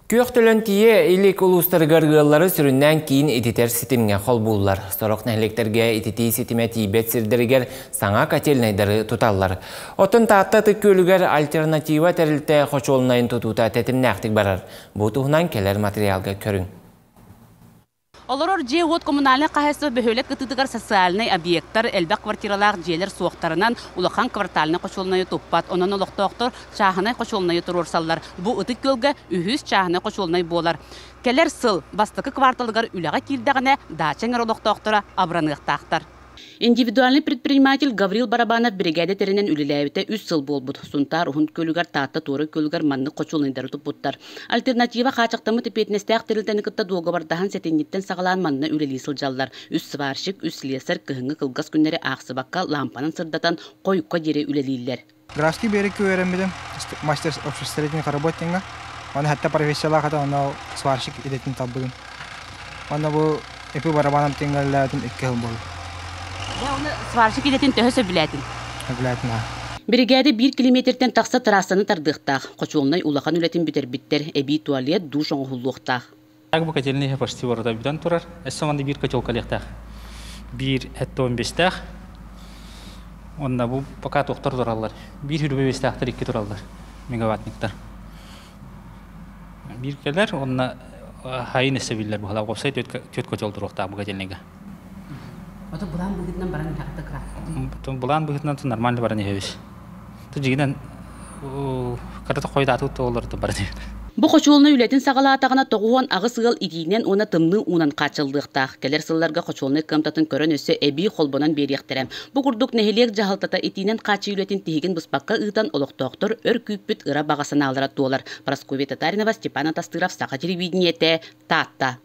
Күөх төлөн тиийэ илик улуустарыгар ыаллары сүрүннээн киин ититэр ситимҥэ холбууллар. Сорох нэһилиэктэргэ ититии ситимэ тиийбэт сирдэригэр саҥа котельнайдары туталлар. Оттон Таатта Ытык Күөлүгэр альтернатива тэрилтэ хочуолунайын тутуута тэтимнээхтик барар. Бу туһунан кэлэр материалга көрүҥ. Олорор дьиэ-уот коммунальнай хаһаайыстыба бөһүөлэк кытыытыгар социальнай объектар, элбэх квартиралаах дьиэлэр суохтарынан улахан квартальнай хочуолунайы туппат. Онон олохтоохтор чааһынай хочуолунайы туруорсаллар. Бу Ытык Күөлгэ үһүс чааһынай хочуолунай буолар. Кэлэр сыл бастакы кварталыгар үлэҕэ киирдэҕинэ, даача эҥэр олохтоохторо абыраныахтаахтар. Индивидуальный предприниматель Гаврил Барабанов биригээдэ тэринэн үлэлээбитэ үс сыл буолбут. Сунтаар Уһун Күөлүгэр, Таатта Туора Күөлүгэр маннык хочуолунайдары туппуттар. Альтернатива хааччахтаммыт эппиэтинэстээх тэрилтэни кытта дуогабардаһан сэтинньиттэн саҕалаан манна үлэлии сылдьаллар. Үс сварщик, үс слесарь кыһыҥҥы кылгас күннэри аахсыбакка лаампанан сырдатан хойукка диэри үлэлииллэр. Графский берегке үөрэммитим, мастер обществоведения работнига. Оны хатта профессиялаах ата, онно сварщик идэтин талбытым. Онно бу ипи барабаном тиҥҥэллээтим икки сыл буолла. Дьэ, оны сварщик идэтин төһө сөбүлээтиҥ? Сөбүлээтим аа. Биригээдэ биир километртэн тахса трассаны тардыахтаах. Хочуолунай улахан үлэтин бүтэрбиттэр, эбии туалет, душ оҥоһуллуохтаах. Так бу котельный почти ворота бүтэн турар. Өссө манна биир котел кэлиэхтээх. Биир эттон бестээх. Онно бу пока туохтар тураллар. Биир хүрбэ бестээхтэр икки тураллар. Мегаваттниктар. Биир кэлэр, онно хайын өссө биллэр быһалаа. Уопсай түөрт котел туруохтаах бу котельныйга. Ото былаан быһыытынан баран иһэҕит кыра. Былаан быһыытынан нормально баран иһэбит. Дьиҥинэн кырата хойутаатыбыт да олордо баран Бу хочуолунай үлэтин саҕалаатаҕына 98 ыал итиинэн уонна тымныы уунан хааччыллыахтаах. Кэлэр сылларга хочуолунай кыамтатын көрөн өссө эбии холбонон биэриэхтэрэ. Бу курдук нэһилиэк дьаһалтата итиинэн хааччыйыы үлэтин тиһигин быспакка ыытан олохтоохтор өр күүппүт ыра баҕа санаалара туолар. Прасковья Татаринова, Степан Атастыров, Саха телевидениетэ, Таатта.